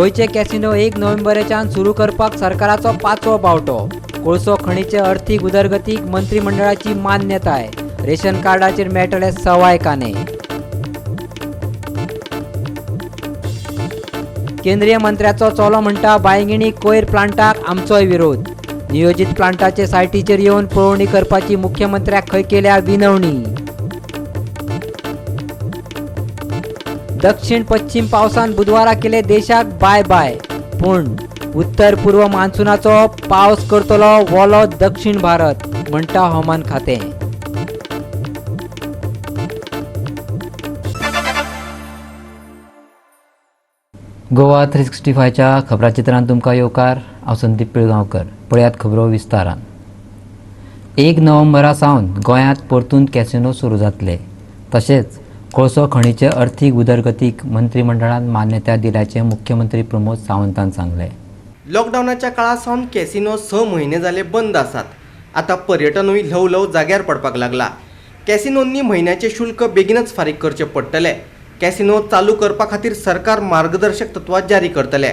गोंयचे कॅसिनो 1 नोव्हेंबराच्यान सुरू करपाक सरकाराचो 5वो बावटो. कोळसो खणीचे अर्थीक उदरगतीक मंत्रिमंडळाची मान्यताय. रेशन कार्डाचेर मेळटले सवाय काने. केंद्रीय मंत्र्याचो चलो म्हणटा बांयगिणी कोयर प्लांटाक आमचोय विरोध. नियोजित प्लांटाचे सायटीचेर येवन पळोवणी करपाची मुख्यमंत्र्याक खंय केल्या विनवणी. दक्षिण पश्चिम पावसान बुधवारा केले देशाक बाय बाय, पूण उत्तर पूर्व मान्सूनाचो पावस करतलो वोलो दक्षिण भारत म्हणटा हवामान खातें. गोवा 365च्या खबराचित्रांत तुमकां येवकार. हांव संदीप पिळगांवकर. पळयात खबरो विस्तारान. 1 नोव्हेंबरा सावन गोंयांत परतून कॅसिनो सुरू जातले. तशेंच कोळसो खणीचे अर्थीक उदरगतीक मंत्रिमंडळान मान्यताय दिल्याचें मुख्यमंत्री प्रमोद सावंतान सांगलें. लॉकडावनाच्या काळा सावन कॅसिनो 6 म्हयने जाले बंद आसात. आतां पर्यटनूय ल्हव ल्हव जाग्यार पडपाक लागला. कॅसिनोंनी म्हयन्याचें शुल्क बेगीनच फारीक करचें पडटलें. कॅसिनो चालू करपा खातीर सरकार मार्गदर्शक तत्वां जारी करतले.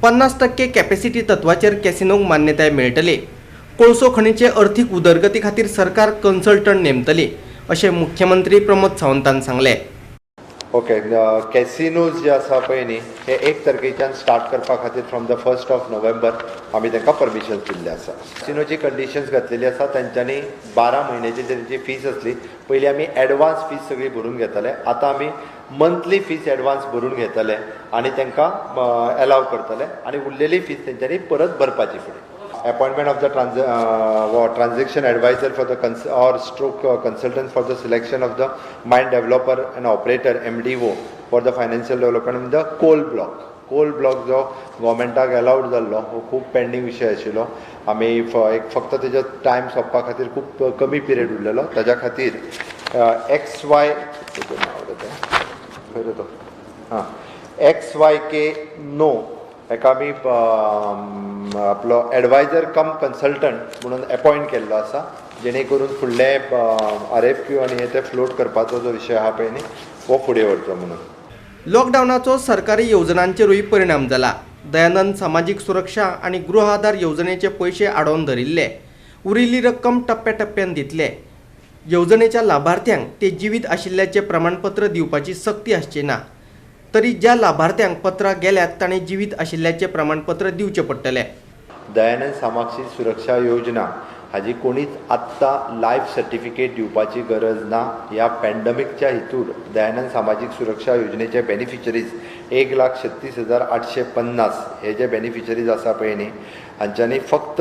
50% कॅपॅसिटी तत्वाचेर कॅसिनोंक मान्यताय मेळटली. कोळसो खणीचे अर्थीक उदरगती खातीर सरकार कन्सल्टंट नेमतली अशें मुख्यमंत्री प्रमोद सावंतान सांगलें. ओके, कॅसिनोज जे आसा पळय न्ही, हे 1 तारखेच्यान स्टार्ट करपा खातीर फ्रॉम the 1 November आमी तांकां परमिशन्स दिल्ले आसा. कॅसिनोची कंडिशन्स घातलेली आसा. तांच्यांनी 12 म्हयन्याची तेंची फीस आसली, पयलीं आमी एडवान्स फीस सगळी भरून घेताले, आतां आमी मंथली फीस एडवान्स भरून घेतले आनी तांकां एलाव करतले आनी उरलेली फीस तेंच्यांनी परत भरपाची फुडें. Appointment of the transaction advisor for the or stroke consultant for the selection of the mine developer and operator MDO for the financial development of the coal block. Coal block जो गव्हर्मेंटाक allowed जाल्लो हो खूब pending विशय आशिल्लो. आमी एक फक्त तेजो टायम सोंपपा खातीर खूब कमी पिरियड उरलेलो, ताज्या खातीर XY खंय तो हां XYK no एका आमी आपलो एडवायजर कम कन्सल्टंट म्हणून एपॉयंट केल्लो आसा, जेणे करून फुडले RFQ आनी हे ते फ्लोट करपाचो जो विशय आहा पळय न्ही हो फुडें व्हरचो म्हणून. लॉकडावनाचो सरकारी येवजणांचेरूय परिणाम जाला. दयानंद सामाजीक सुरक्षा आनी गृह आधार येवजणेचे पयशे आडोवन धरिल्ले. उरिल्ली रक्कम टप्प्याटप्प्यान दितले. येवजणेच्या लाभार्थ्यांक ते जिवीत आशिल्ल्याचें प्रमाणपत्र दिवपाची सक्ती आसची ना, तरी ज्या लाभार्थ्यांक पत्रां गेल्यात तांणी जिवीत आशिल्ल्याचें प्रमाणपत्र दिवचें पडटलें. दयानंद सामाजीक सुरक्षा योजना हाजी कोणीच आत्तां लायफ सर्टिफिकेट दिवपाची गरज ना. ह्या पॅन्डमिकच्या हितूर दयानंद सामाजीक सुरक्षा योजनेचे बेनिफिशरीज 1,36,850 हे जे बेनिफिशरीज आसा पळय न्ही, हांच्यांनी फक्त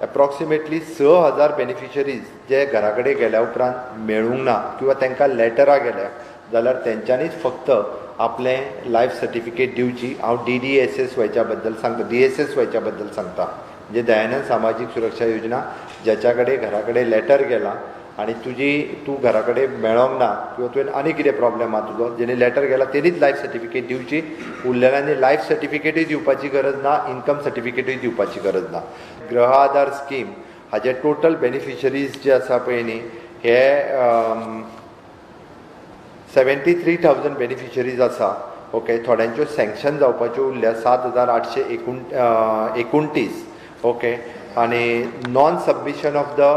एप्रॉक्सिमेटली 6,000 बेनिफिशरीज जे घरा कडेन गेल्या उपरांत मेळूंक ना किंवा तांकां लेटरां गेल्या जाल्यार तेंच्यांनीच फक्त आपलें लायफ सर्टिफिकेट दिवची. हांव DDSSYच्या बद्दल सांगता, DSSYच्या बद्दल सांगता, म्हणजे दयानंद सामाजीक सुरक्षा योजना ज्याच्या कडेन घरा कडेन लेटर गेला आनी तुजी तूं घरा कडेन मेळोंक ना किंवा तुवें आनी कितें प्रॉब्लम आहा तुजो, जेणे लेटर गेला तेणीच लायफ सर्टिफिकेट दिवची. उरलेल्यांनी लायफ सर्टिफिकेटूय दिवपाची गरज ना, इन्कम सर्टिफिकेटूय दिवपाची गरज ना. गृह आधार स्कीम हाजे टोटल बेनिफिशरीज जे आसा पळय न्ही हे 73,000 बेनिफिशरीज आसा. ओके, थोड्यांच्यो सँक्शन जावपाच्यो उरल्या 7,829. ओके, आनी non submission of the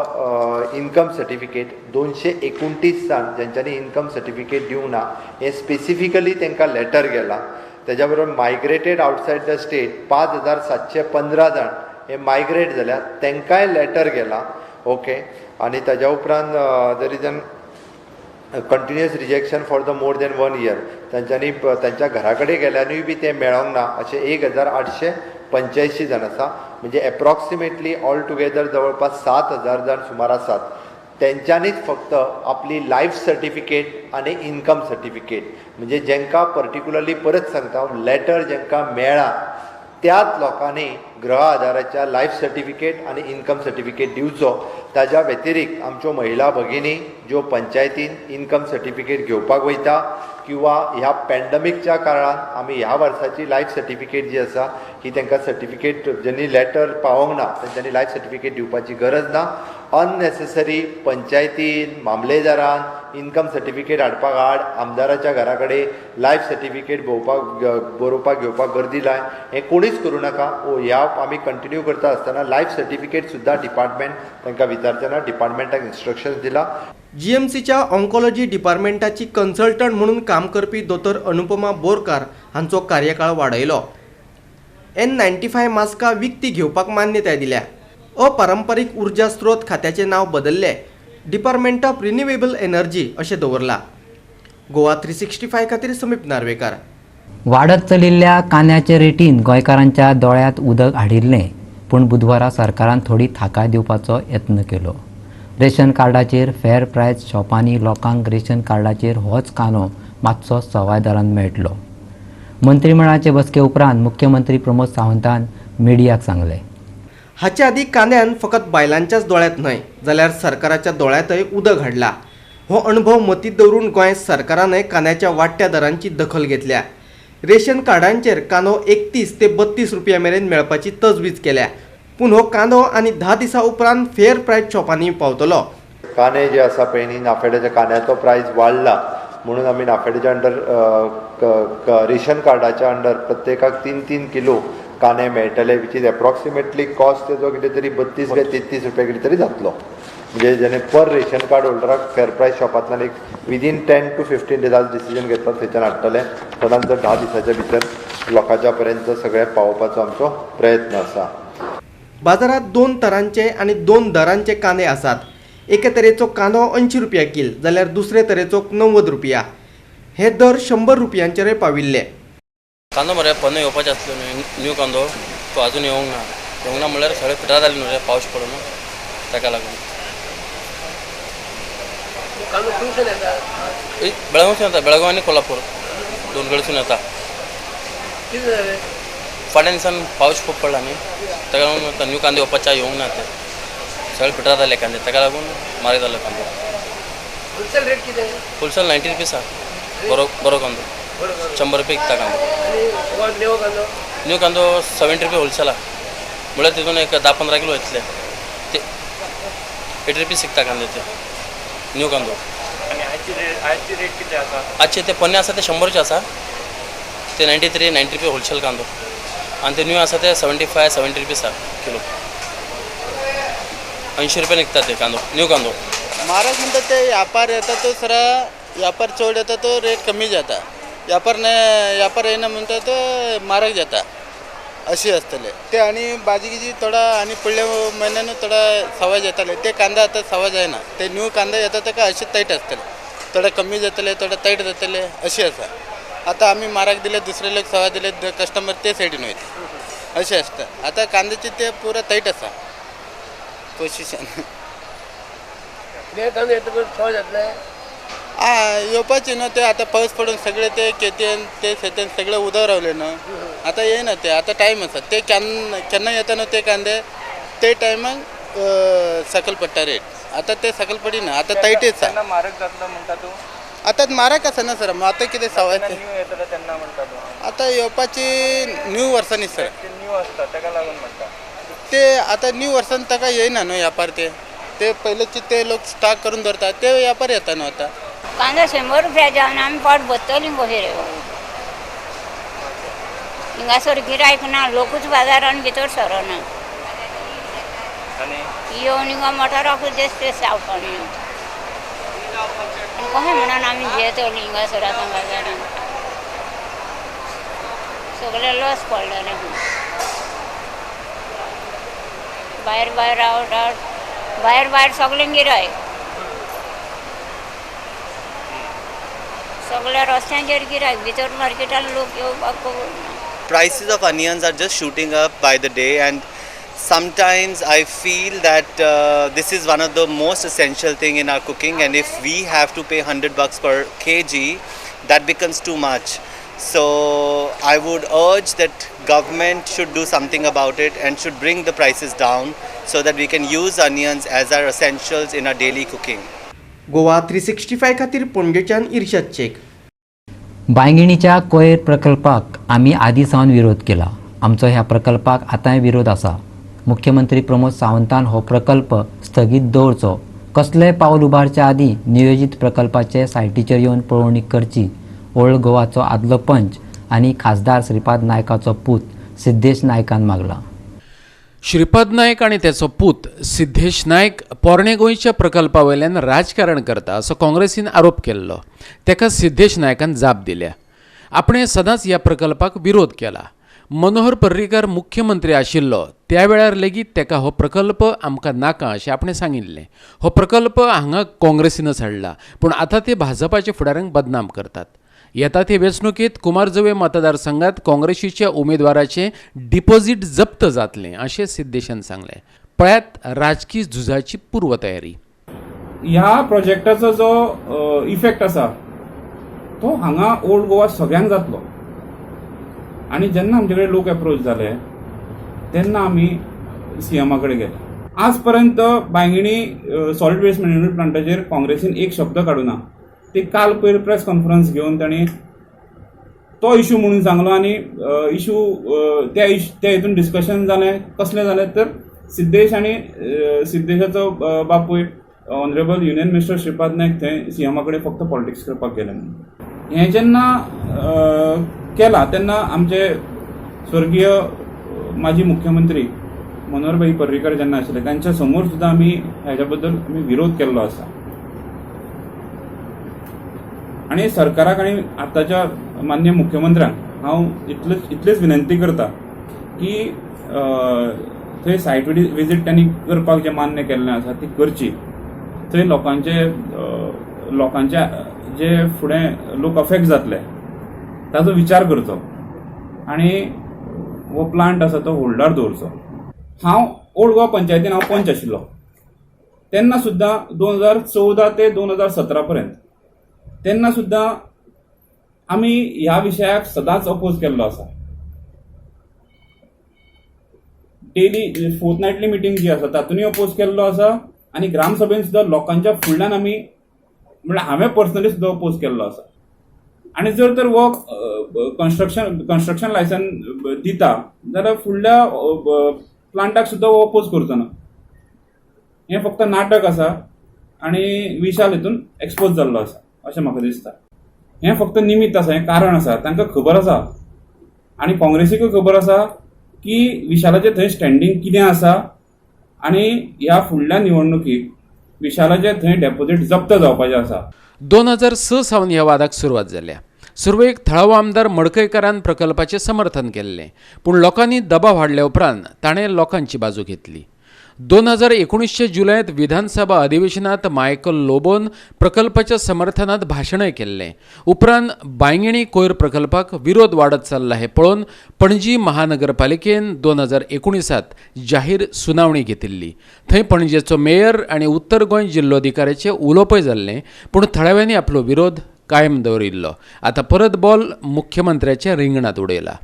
income certificate 229 जाण ज्यांच्यांनी इन्कम सर्टिफिकेट दिवंक ना हें स्पेसिफिकली तांकां लेटर गेलां. तेज्या बरोबर मायग्रेटेड आवटसायड the state 5,715 जाण हे मायग्रेट जाल्यात, तांकांय लेटर गेलां. ओके, आनी ताज्या उपरांत there is an continuous rejection for the more than 1 year, तांच्यांनी तांच्या घरा कडेन गेल्यानूय बी तें मेळोंक ना अशें 1,885 जाण आसा. म्हणजे एप्रॉक्सिमेटली ऑल टुगेदर जवळपास 7,000 जाण सुमार आसात. तेंच्यांनीच फक्त आपली लायफ सर्टिफिकेट आनी इन्कम सर्टिफिकेट, म्हणजे जेंकां पर्टिक्युलरली परत सांगता हांव, लेटर जेंकां मेळ्ळां त्याच लोकांनी गृह आधाराच्या लायफ सर्टिफिकेट आनी इन्कम सर्टिफिकेट दिवचो. ताज्या व्यतिरिक्त आमच्यो महिला भगिनी ज्यो पंचायतीन इन्कम सर्टिफिकेट घेवपाक वयता किंवा ह्या पॅन्डमिकच्या काळान आमी ह्या वर्साची लायफ सर्टिफिकेट जी आसा ही तांकां सर्टिफिकेट ज्यांनी लेटर पावोंक ना तेंच्यांनी लायफ सर्टिफिकेट दिवपाची गरज ना. अननेसेसरी पंचायतीन, मामलेदारान इनकम सर्टिफिकेट हाडपाक हाड, आमदाराच्या घरा कडेन लायफ सर्टिफिकेट भोवपाक बरोवपाक घेवपाक गर्दी लाय, हें कोणीच करूं नाका. ह्या आमी कंटिन्यू करता आसतना लायफ सर्टिफिकेट सुद्दां डिपार्टमेंट तांकां विचारचें ना, डिपार्टमेंटाक इन्स्ट्रक्शन्स दिला. जीएमसीच्या ऑन्कोलॉजी डिपार्टमेंटाची कन्सल्टंट म्हणून काम करपी दोतोर अनुपमा बोरकार हांचो कार्यकाळ वाडयलो. N95 मास्कां विकती घेवपाक मान्यताय दिल्या. अपारंपरीक उर्जा स्रोत खात्याचें नांव बदललें, डिपार्टमेंट ऑफ रिन्युएबल एनर्जी अशें दवरलां. गोवा 365 खातीर समीप नार्वेकार. वाडत चलिल्ल्या कांद्याचे रेटीन गोंयकारांच्या दोळ्यांत उदक हाडिल्लें, पूण बुधवारा सरकारान थोडी थाकाय दिवपाचो यत्न केलो. रेशन कार्डाचेर फेर प्रायस शॉपांनी लोकांक रेशन कार्डाचेर होच कांदो मातसो सवाय दरान मेळटलो. मंत्रिमंडळाचे बसके उपरांत मुख्यमंत्री प्रमोद सावंतान मिडियाक सांगलें. हाचे आदीं कांद्यान फकत बायलांच्याच दोळ्यांत न्हय जाल्यार सरकाराच्या दोळ्यांतय उदक हाडला. हो अणभव मतींत दवरून गोंय सरकारानय कांद्याच्या वाडट्या दरांची दखल घेतल्या. रेशन कार्डांचेर कांदो 31 ते 32 रुपया मेरेन मेळपाची तजवीज केल्या. पूण हो कांदो आनी 10 दिसां उपरांत फेर प्रायस शॉपांनी पावतलो. कांदे जे आसा पळय न्ही, नाफेडाच्या कांद्याचो प्रायस वाडला म्हणून आमी नाफेडाच्या अंडर रेशन कार्डाच्या अंडर प्रत्येकाक 3-3 किलो कांदे मेळटले, which is approximately cost तेजो कितें तरी 32 काय 33 रुपया कितें तरी जातलो. म्हणजे जेणे पर रेशन कार्ड होल्डराक फेर प्रायस शॉपांतल्यान एक विदीन 10 to 15 days आज डिसिजन घेतला थंयच्यान हाडटले. चडांत चड 10 दिसाच्या भितर लोकांच्या पर्यंत सगळें पावोवपाचो आमचो प्रयत्न आसा. बाजारात 2 तरांचे आनी 2 दरांचे कांदे आसात. एके तरेचो कांदो 80 रुपया कील जाल्यार दुसरे तरेचो 90 रुपया. हे दर 100 रुपयांचेरय पाविल्ले. कांदो मरे पोन्नो येवपाचें आसलो न्हू, न्यू कांदो तो अजून येवंक ना. येवंक ना म्हणल्यार सगळे पिटार जाले न्हू रे, पावस पडून ताका लागून. बेळगांवसून येता, बेळगांव आनी कोल्हापूर 2 कडसून येता. फाटल्या दिसान पावस खूब पडला न्ही, ताका लागून न्यू कांदे येवपाचे येवंक ना, ते सगळे पिटार जाले कांदे, ताका लागून म्हारग जालो कांदो. होलसेल रेट कितें? होलसेल 90 रुपीज आसा. बरो बरो कांदो 100 रुपये विकता कांदो. न्यू कांदो? न्यू कांदो 70 रुपये होलसेला, म्हळ्यार तितून एक 10-15 किलो येतले. ते 80 रुपीज विकता कांदे ते न्यू कांदो. आयची रेट कितें आसा? आजचे ते पोन्ने आसा ते 100 आसा, ते 93-90 रुपये होलसेल कांदो. आनी ते न्यू आसा ते 75-70 रुपीज आसा किलो. 80 रुपये निघता ते कांदो, न्यू कांदो. म्हारग म्हणटा ते व्यापार येता तो सरा, व्यापार चड येता तो रेट कमी जाता, व्यापार व्यापार येना म्हणटा तो म्हारग जाता, अशें आसतलें ते. आनी भाजी गिजी थोडा आनी फुडल्या म्हयन्यानू थोडा सवाय जाताले ते. कांदा आतां सवाय जायना, ते न्यू कांदा येता ताका अशें तैट आसतले, थोडे कमी जातले, थोडे तैट जातले, अशें आसा. आतां आमी म्हारग दिले, दुसरे लोक सवाय दिले, कस्टमर ते सायडीन वयता, अशें आसता. आतां कांद्याचे ते पुरा तैट आसा पोजिशन. येवपाचे न्हू ते, आतां पावस पडून सगळे ते केतेन ते शेतेन सगळे उदक रावले न्हू, आतां येयना ते. आतां टायम आसा ते केन्ना केन्ना येता न्हू ते कांदे, ते टायमाक सकयल पडटा रेट. आतां ते सकयल पडिना, आतां तैटच आसा. म्हारग जातलो म्हणटा तूं? आतां म्हारग आसा ना सर, आतां कितें सवाय आतां येवपाची न्यू वर्सांनी सर, न्यू आसता ताका लागून म्हणटा ते. आतां न्यू वर्सान ताका येयना न्हू व्यापार, ते ते पयलेचे ते लोक स्टॉक करून दवरतात ते व्यापार येता न्हू. आतां कांदो 100 रुपया जावन आमी पोट भरतलीं कशी रे बाबू. हिंगासर गिरायक ना, लोकूच बाजारान भितर सरना. येवन हिंगा मोटराकूच दिसते सावकान येवन कशें म्हणून आमी घेतली हिंगासर आतां बाजारान सगळे लॉस पडलेले. भायर भायर आवट आवट भायर भायर सगळें गिरायक, सगळ्या रस्त्यांचेर गिरायक, भितर मार्केटान लोक येवपाक खबर ना. Prices of onions are just shooting up by the day, and sometimes I feel that this is one of the most essential thing in our cooking, and if we have to pay $100 per kg, that becomes too much. So I would urge that government should do something about it and should bring the prices down so that we can use onions as our essentials in our daily cooking. Goa 365 खातीर पणजेच्यान इर्शाद शेख. बांयगिणीच्या कोयर प्रकल्पाक आमी आदी सावन विरोध केला. आमचो ह्या प्रकल्पाक आतांय विरोध आसा. मुख्यमंत्री प्रमोद सावंतान हो प्रकल्प स्थगीत दवरचो. कसलेय पावल उबारचे आदीं नियोजीत प्रकल्पाचे सायटीचेर येवन पळोवणी करची. ओल्ड गोवाचो आदलो पंच आनी खासदार श्रीपाद नायकाचो पूत सिद्धेश नायकान मागला. श्रीपाद नायक आनी तेचो पूत सिद्धेश नायक पोरणे गोंयच्या प्रकल्पा वयल्यान राजकारण करता असो काँग्रेसीन आरोप केल्लो. तेका सिद्धेश नायकान जाप दिल्या. आपणें सदांच ह्या प्रकल्पाक विरोध केला. मनोहर पर्रीकर मुख्यमंत्री आशिल्लो त्या वेळार लेगीत तेका हो प्रकल्प आमकां नाका अशें आपणें सांगिल्लें. हो प्रकल्प हांगा काँग्रेसीनच हाडला, पूण आतां ते भाजपाच्या फुडाऱ्यांक बदनाम करतात. येता ते वेंचणुकेंत कुमारजुंवें मतदारसंघात काँग्रेसीच्या उमेदवाराचें डिपॉझीट जप्त जातलें अशें सिद्धेशान सांगलें. पळयात राजकी झुजाची पूर्वतयारी. ह्या प्रोजेक्टाचो जो इफेक्ट आसा तो हांगा ओल्ड गोवा सगळ्यांक जातलो. आनी जेन्ना आमचे कडेन लोक एप्रोच जाले तेन्ना आमी सीएमा कडेन गेले. आज पर्यंत बांयगिणी सॉलिड वेस्ट मॅनेजमेंट प्लांटाचेर काँग्रेसीन एक शब्द काडूना. ते काल पयर प्रेस कॉन्फरन्स घेवन तांणी तो इशू म्हणून सांगलो आनी इशू त्या हितून डिस्कशन जालें. कसलें जालें तर सिद्धेश आनी सिद्धेशाचो बापूय honourable union minister Shripad Naik थंय सीएमा कडेन फक्त पॉलिटिक्स करपाक गेले. हें जेन्ना केलां तेन्ना आमचे स्वर्गीय माजी मुख्यमंत्री मनोहरभाई पर्रीकर जेन्ना आशिल्ले तांच्या समोर सुद्दां आमी हेज्या बद्दल आमी विरोध केल्लो आसा. आनी सरकाराक आनी आतांच्या मान्य मुख्यमंत्र्यांक हांव इतलेच विनंती करता की थंय सायट विजीट तांणी करपाक जें मान्य केल्लें आसा ती करची. थंय लोकांचे जे फुडें लोक अफेक्ट जातले ताजो विचार करचो आनी हो प्लांट आसा तो होल्डार दवरचो. हांव ओल्ड गोवा पंचायतीन हांव पंच आशिल्लो तेन्ना सुद्दां 2014 ते 2017 पर्यंत तेन्ना सुद्दां आमी ह्या विशयाक सदांच अपोज केल्लो आसा. डेली फोर्टनायटली मिटींग जी आसा तातूंय अपोज केल्लो आसा आनी ग्रामसभेन सुद्दां लोकांच्या फुडल्यान आमी म्हणल्यार हांवें पर्सनली सुद्दां अपोज केल्लो आसा. आनी जर तर हो कन्स्ट्रक्शन लायसन दिता जाल्यार फुडल्या प्लांटाक सुद्दां हो अपोज करचो ना. हें फक्त नाटक आसा आनी विशाल हितून एक्सपोज जाल्लो आसा अशें म्हाका दिसता. हें फक्त निमित्त आसा, हें कारण आसा. तांकां खबर आसा आनी काँग्रेसीकूय खबर आसा की विशालाचें थंय स्टँडींग कितें आसा आनी ह्या फुडल्या निवडणुकीक विशालाचें थंय डेपोजीट जप्त जावपाचें आसा. 2006 सावन ह्या वादाक सुरवात जाल्या. सुरवेक थळावो आमदार मडकयकारान प्रकल्पाचें समर्थन केल्लें, पूण लोकांनी दबाव हाडल्या उपरांत ताणें लोकांची बाजू घेतली. 2019 जुलयात विधानसभा अधिवेशनात मायकल लोबोन प्रकल्पाच्या समर्थनात भाशणय केल्लें. उपरांत बांयगिणी कोयर प्रकल्पाक विरोध वाडत चल्ला हें पळोवन पणजी महानगरपालिकेन 2019 जाहीर सुनावणी घेतिल्ली. थंय पणजेचो मेयर आनी उत्तर गोंय जिल्लोधिकाऱ्याचें उलोवपय जाल्लें, पूण थळाव्यांनी आपलो विरोध कायम दवरिल्लो. आतां परत बॉल मुख्यमंत्र्याच्या रिंगणांत उडयला.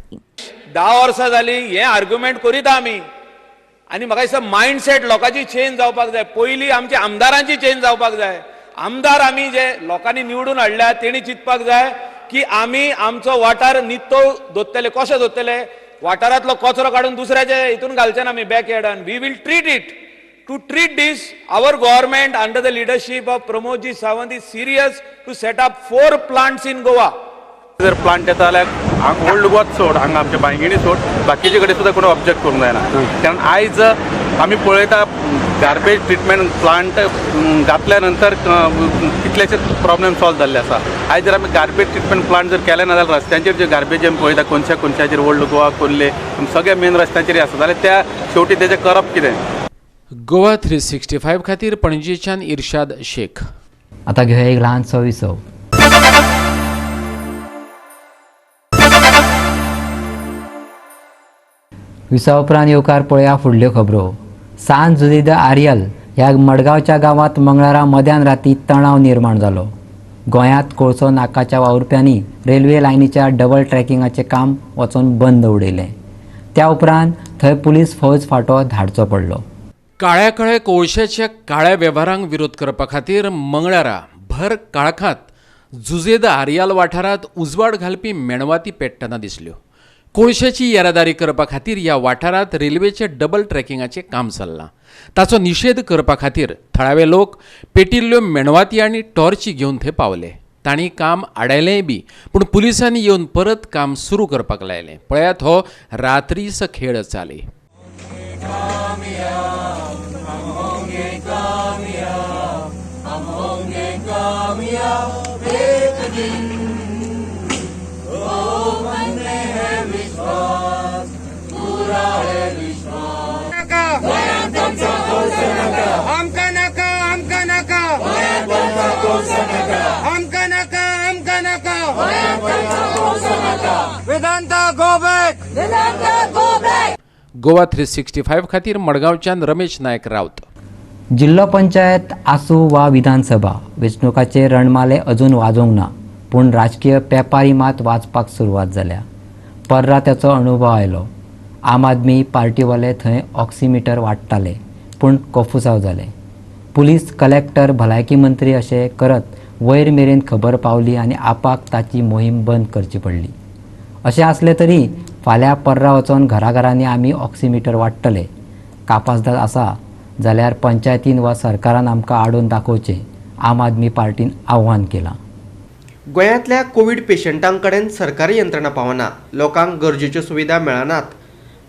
10 वर्सां जालीं हें आर्ग्युमेंट करीत आमी आनी म्हाका दिसता मायंडसेट लोकांची चेंज जावपाक जाय. पयलीं आमच्या आमदारांची चेंज जावपाक जाय. आमदार आमी जे लोकांनी निवडून हाडल्या तेणी चिंतपाक जाय की आमी आमचो वाठार नित्तो दोत्तले. कशें दोत्तले? वाठारांतलो कचरो काडून दुसऱ्याचे हितून घालचे ना आमी बॅकयार्डान. We will treat it to treat this. Our government under the leadership of Pramodji Sawant is serious to set up 4 plants in Goa. जर प्लांट येता जाल्यार ओल्ड गोवा सोड, हांगा आमच्या बांयगिणी सोड, बाकीचे कडेन सुद्दां कोण ऑब्जेक्ट करूंक जायना. कारण आयज आमी पळयता गार्बेज ट्रिटमेंट प्लांट घातल्या नंतर कितलेशे प्रॉब्लेम सॉल्व जाल्ले आसा. आयज जर आमी गार्बेज ट्रिटमेंट प्लांट जर केलें ना जाल्यार रस्त्यांचेर जे गार्बेज आमी पळयता कोनशा कोनशाचेर ओल्ड गोवा कोल्ले सगळे मेन रस्त्यांचेर आसा जाल्यार त्या शेवटी तेजें करप कितें? गोवा 365 खातीर पणजेच्यान इर्शाद शेख. आतां घेवया एक ल्हानसो विसव. विसवा उपरांत येवकार पळया फुडल्यो खबरो. सान जुझे the Areal ह्या मडगांवच्या गांवांत मंगळारा मध्यान राती तणाव निर्माण जालो. गोंयांत कोळसो नाकाच्या वावुरप्यांनी रेल्वे लायनीच्या डबल ट्रॅकिंगाचें काम वचोन बंद उडयलें. त्या उपरांत थंय पुलीस फौज फांटो धाडचो पडलो. काळ्या काळ्या कोळशाच्या काळ्या वेव्हारांक विरोध करपा खातीर मंगळारा भर काळखांत जुझे the आरियाल वाठारांत उजवाड घालपी मेणवाती पेट्टना दिसल्यो. कोळशाची येरादारी करपा खातीर ह्या वाठारांत रेल्वेचें डबल ट्रॅकिंगाचें काम चल्लां. ताचो निशेध करपा खातीर थळावे लोक पेटिल्ल्यो मेणवाती आनी टॉर्ची घेवन थंय पावले. तांणी काम आडायलेंय बी पूण पुलिसांनी येवन परत काम सुरू करपाक लायलें. पळयात हो रात्रीस खेळ चाले. गोवा 365 खातीर मडगांवच्यान रमेश नायक राऊत. जिल्लो पंचायत आसूं वा विधानसभा, वेंचणुकाचे रणमाले अजून वाजोवंक ना, पूण राजकीय पेपारी मात वाजपाक सुरवात जाल्या. पर्रा त्याचो अनुभव आयलो. आम आदमी पार्टीवाले थंय ऑक्सिमिटर वाडटाले, पूण कोफुसांव जालें. पुलीस, कलेक्टर, भलायकी मंत्री अशें करत वयर मेरेन खबर पावली आनी आपाक ताची मोहीम बंद करची पडली. अशें आसलें तरी फाल्यां पर्रा वचोन घराघरांनी आमी ऑक्सिमिटर वाडटले. कापासदार आसा जाल्यार पंचायतीन वा सरकारान आमकां आडोवन दाखोवचें, आम आदमी पार्टीन आव्हान केलां. गोंयांतल्या कोवीड पेशंटां कडेन सरकारी यंत्रणा पावना, लोकांक गरजेच्यो सुविधा मेळनात,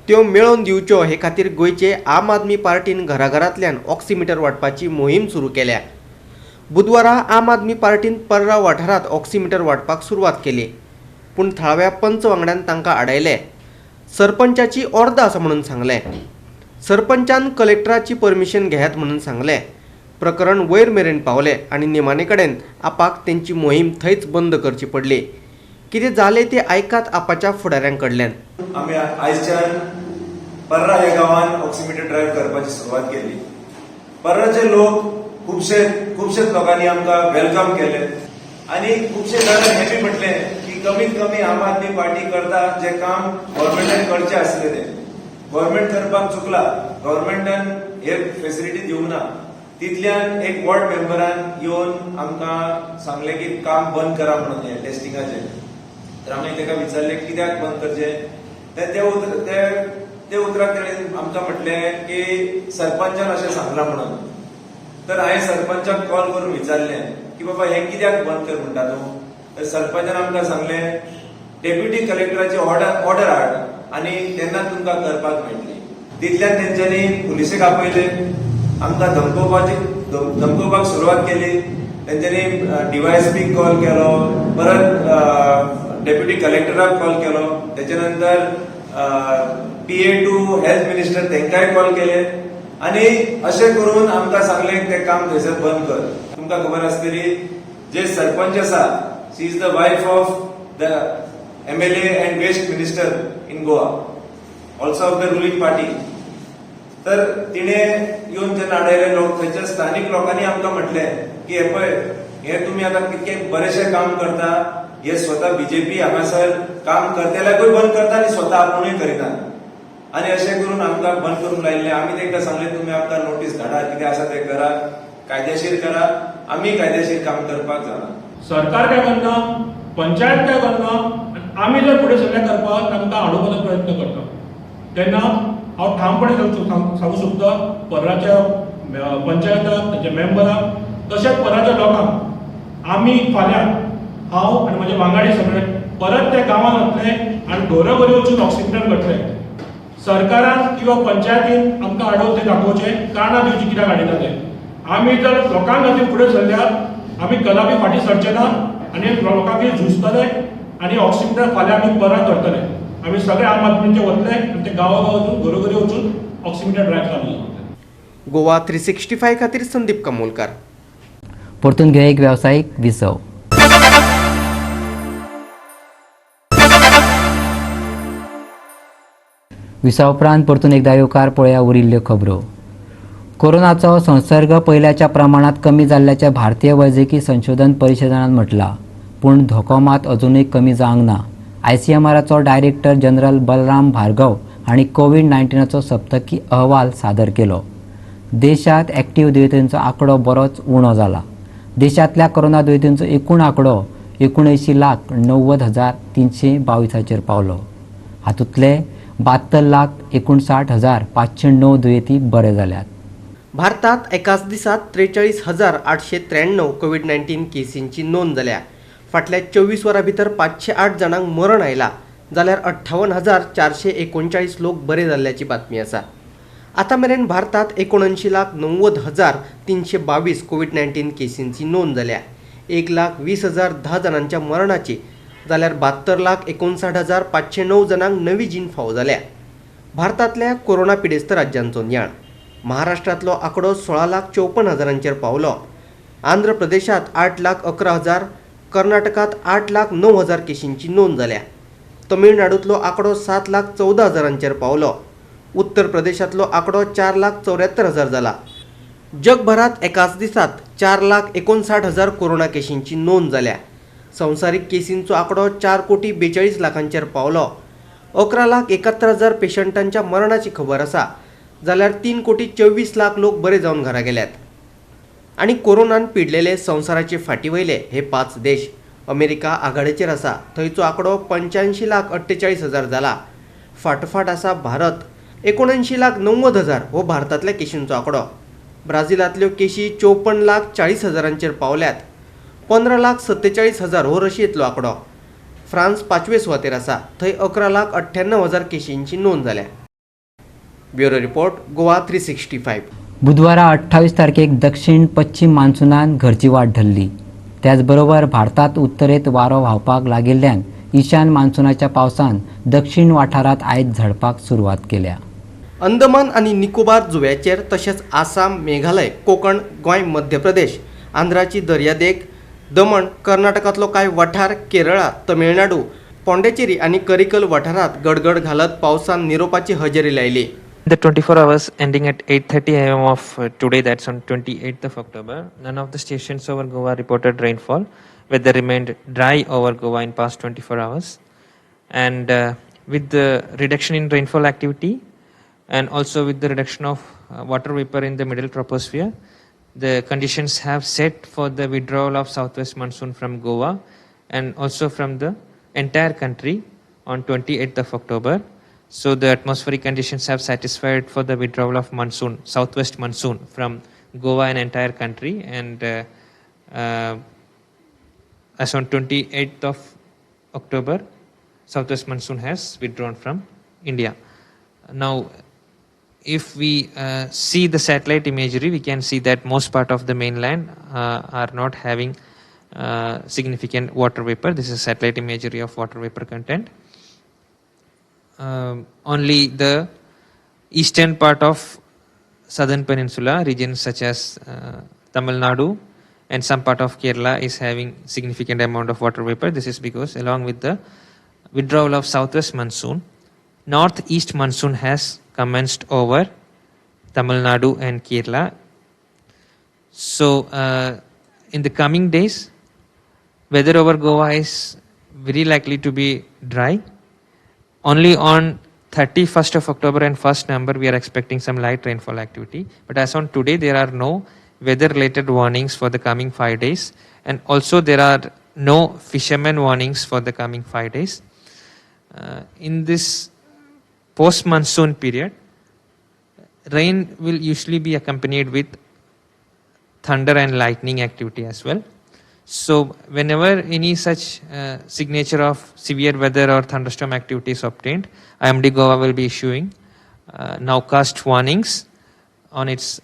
त्यो मेळोवन दिवच्यो हे खातीर गोंयचे आम आदमी पार्टीन घराघरांतल्यान ऑक्सिमिटर वांटपाची मोहीम सुरू केल्या. बुधवारा आम आदमी पार्टीन पर्रा वाठारांत ऑक्सिमिटर वांटपाक सुरवात केली, पूण थळाव्या पंच वांगड्यान तांकां आडायले. सरपंचाची ऑर्द आसा म्हणून सांगलें. सरपंचान कलेक्टराची परमिशन घेयात म्हणून सांगलें. प्रकरण वयर मेरेन पावलें आनी निमाणे कडेन आपाक तेंची मोहीम थंयच बंद करची पडली. कितें जालें तें आयकात आपाच्या फुडाऱ्यां कडल्यान. आमी आयच्यान पर्रा ह्या गांवान ऑक्सिमिटर ड्रायव्ह करपाची सुरवात केली. पर्राचे लोक खुबशे लोकांनी आमकां welcome केले आनी खुबशे जाणां हें बी म्हटलें की कमीत कमी आम आदमी पार्टी करता जे काम गव्हर्मेंटान करचें आसलें तें गव्हर्मेंट करपाक चुकला, गव्हर्मेंटान हे फेसिलिटी दिवंक ना. तितल्यान एक वॉर्ड मेंबरान येवन आमकां सांगलें की काम बंद करा म्हणून हें टेस्टिंगाचें. तर आमी ताका विचारलें कित्याक बंद करचें, ते उतराक तेणें आमकां म्हटलें की सरपंचान अशें सांगलां म्हणून. तर हांवें सरपंचाक कॉल करून विचारलें की बाबा हें कित्याक बंद कर म्हणटा तूं. तर सरपंचान आमकां सांगलें डेप्युटी कलेक्टराची ऑर्डर हाड आनी तेन्ना तुमकां करपाक मेळटली. तितल्यान तेंच्यांनी पुलिसेक आपयले, आमकां धमकोवपाक सुरवात केली. तेंच्यांनी डीवायएसपीक कॉल केलो, परत डेप्युटी कलेक्टराक कॉल केलो, तेच्या नंतर पीए टू हेल्थ मिनिस्टर तेंकांय कॉल केले आनी अशें करून आमकां सांगलें तें काम थंयसर बंद कर. तुमकां खबर आसतली जे सरपंच आसा, she is the wife of the MLA and waste minister in Goa, also of the ruling party. तर तिणें येवन जेन्ना आडायले लोक, थंयच्या स्थानीक लोकांनी आमकां म्हटलें की हे पळय, हे तुमी आतां कितकें बरेंशें काम करता, हे स्वता बीजेपी हांगासर काम करतल्याकूय बंद करता आनी स्वता आपुणूय करिना, आनी अशें करून आमकां बंद करूंक लायिल्लें. आमी तांकां सांगलें तुमी आमकां नोटीस धाडा, कितें आसा तें करा, कायदेशीर करा, आमी कायदेशीर काम करपाक जाणा. सरकार काय करना, पंचायत काय करना, आमी जर फुडें सरले करपाक तांकां आडोवपाचो प्रयत्न करता तेन्ना हांव ठामपणे सांगू शकता पर्राच्या पंचायताक, तांच्या मेंबराक, तशेंच पर्राच्या लोकांक आमी फाल्यां हांव आनी म्हजे वांगडी सगळे परत त्या गांवांत वतले आनी घरोघरी वचून ऑक्सिमिटर करतले. सरकारान किंवा पंचायतीन आमकां आडोवन तें दाखोवचें, कारणां दिवचीं कित्याक हाडिना तें. आमी जर लोकां खातीर फुडें सरल्यार आमी कदापी फाटीं सरचे ना आनी लोकांक झुजतले आनी ऑक्सिमिटर फाल्यां आमी परत करतले. आमी सगळे आम आदमीचे वतले आनी ते गांवागांव वचून घरोघरी वचून ऑक्सिमिटर ड्रायव्ह चालू करतले. गोवा 365 खातीर संदीप कामोलकार. परतून घेवया एक वेवसायीक विसव. विसा उपरांत परतून एकदा येवकार पळया उरिल्ल्यो खबरो. कोरोनाचो संसर्ग पयल्याच्या प्रमाणांत कमी जाल्ल्याचें भारतीय वैजकी संशोधन परिशदान म्हटलां, पूण धोको मात अजुनूय कमी जावंक ना. आयसीएमआराचो डायरेक्टर जनरल बलराम भार्गव हांणी कोवीड-19चो सप्तकी अहवाल सादर केलो. देशांत एक्टिव्ह दुयेंतींचो आंकडो बरोच उणो जाला. देशांतल्या कोरोना दुयेंतींचो एकूण आंकडो 79,90,322 पावलो. हातूंतले 72,59,509 दुयेंती बरे जाल्यात. भारतात एकाच दिसात 43,893 कोवीड-19 केसींची नोंद जाल्या. फाटल्या 24 वरां भितर 508 जाणांक मरण आयला जाल्यार 58,439 लोक बरे जाल्ल्याची बातमी आसा. आतां मेरेन भारतात 79,90,322 कोवीड-19 केसींची नोंद जाल्या. 1,20,010 जाणांच्या मरणाची जाल्यार 72,59,509 जाणांक नवी जीण फावो जाल्या. भारतांतल्या कोरोना पिडेस्त राज्यांचो नियाळ. महाराष्ट्रांतलो आंकडो 16,54,000 पावलो. आंध्र प्रदेशांत 8,11,000, कर्नाटकांत 8,09,000 केशींची नोंद जाल्या. तमिळनाडूंतलो आंकडो 7,14,000 पावलो. उत्तर प्रदेशांतलो आंकडो 4,74,000 जाला. जगभरात एकाच दिसात 4,59,000 कोरोना केशींची नोंद जाल्या. संवसारीक केसींचो आंकडो 4,42,00,000 पावलो. 11,71,000 पेशंटांच्या मरणाची खबर आसा जाल्यार 3,24,00,000 लोक बरे जावन घरा गेल्यात. आनी कोरोनान पिडलेले संवसाराचे फाटी वयले हे 5 देश. अमेरिका आघाडेचेर आसा, थंयचो आंकडो 85,48,000 जाला. फाटोफाट आसा भारत, 79,90,000 हो भारतांतल्या केशींचो आंकडो. ब्राझिलांतल्यो केशी 54,40,000 पावल्यात. 15,47,000 हो रशियेंतलो आंकडो. फ्रांस 5वे सुवातेर आसा, थंय 11,98,000 केशींची नोंद जाल्या. Bureau report, Goa 365. बुधवारा 28 तारखेक दक्षिण पश्चिम मान्सूनान घरची वाट धरली. त्याचबरोबर भारतात उत्तरेत वारो व्हांवपाक लागिल्ल्यान ईशान मान्सूनाच्या पावसान दक्षिण वाठारांत आयज झडपाक सुरवात केल्या. अंदमान आनी निकोबार जुव्याचेर तशेंच आसाम, मेघालय, कोकण, गोंय, मध्य प्रदेश, आंध्राची दर्यादेग, दमण, कर्नाटकांतलो कांय वाठार, केरळा, तमिळनाडू, पॉंडेचेरी आनी करिकल वाठारांत गडगड घालत पावसान निरोपाची हजेरी लायली. The 24 hours ending at 8:30 a.m. of today, that's on 28th of October, none of the stations over Goa reported rainfall. Weather remained dry over Goa in past 24 hours. And with the reduction in rainfall activity and also with the reduction of water vapor in the middle troposphere, the conditions have set for the withdrawal of southwest monsoon from Goa and also from the entire country on 28th of October. So the atmospheric conditions have satisfied for the withdrawal of monsoon, southwest monsoon from Goa and entire country. And as on 28th of October, southwest monsoon has withdrawn from India. Now, if we see the satellite imagery, we can see that most part of the mainland are not having significant water vapor. This is satellite imagery of water vapor content. Only the eastern part of southern peninsula regions such as Tamil Nadu and some part of Kerala is having significant amount of water vapor. This is because along with the withdrawal of southwest monsoon, northeast monsoon has commenced over Tamil Nadu and Kerala. So in the coming days, weather over Goa is very likely to be dry. Only on 31st of October and 1st November we are expecting some light rainfall activity. But as on today, there are no weather related warnings for the coming 5 days, and also there are no fishermen warnings for the coming 5 days. In this post monsoon period, rain will usually be accompanied with thunder and lightning activity as well. So whenever any such signature of severe weather or thunderstorm activity is obtained, IMD Goa will be issuing nowcast warnings on its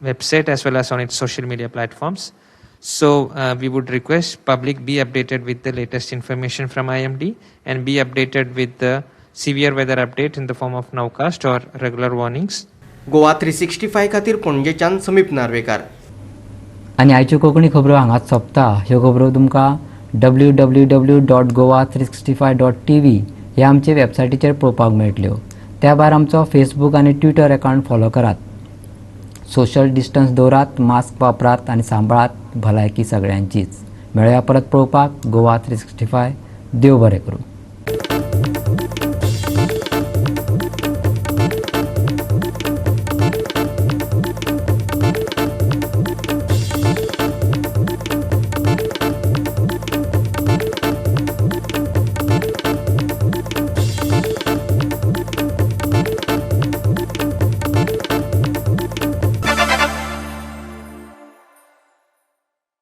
website as well as on its social media platforms. So we would request public be updated with the latest information from IMD and be updated with the severe weather update in the form of nowcast or regular warnings. Goa 365 खातीर पणजेच्यान समीप नार्वेकार. आनी आयच्यो कोंकणी खबरो हांगाच सोंपता. ह्यो खबरो तुमकां www.goa365.tv ह्या आमचे वेबसायटीचेर पळोवपाक मेळटल्यो. त्या भायर आमचो फेसबूक आनी ट्विटर अकावंट फॉलो करात. सोशल डिस्टन्स दवरात, मास्क वापरात आनी सांबाळात भलायकी सगळ्यांचीच. मेळया परत पळोवपाक गोवा 365. देव बरें करूं.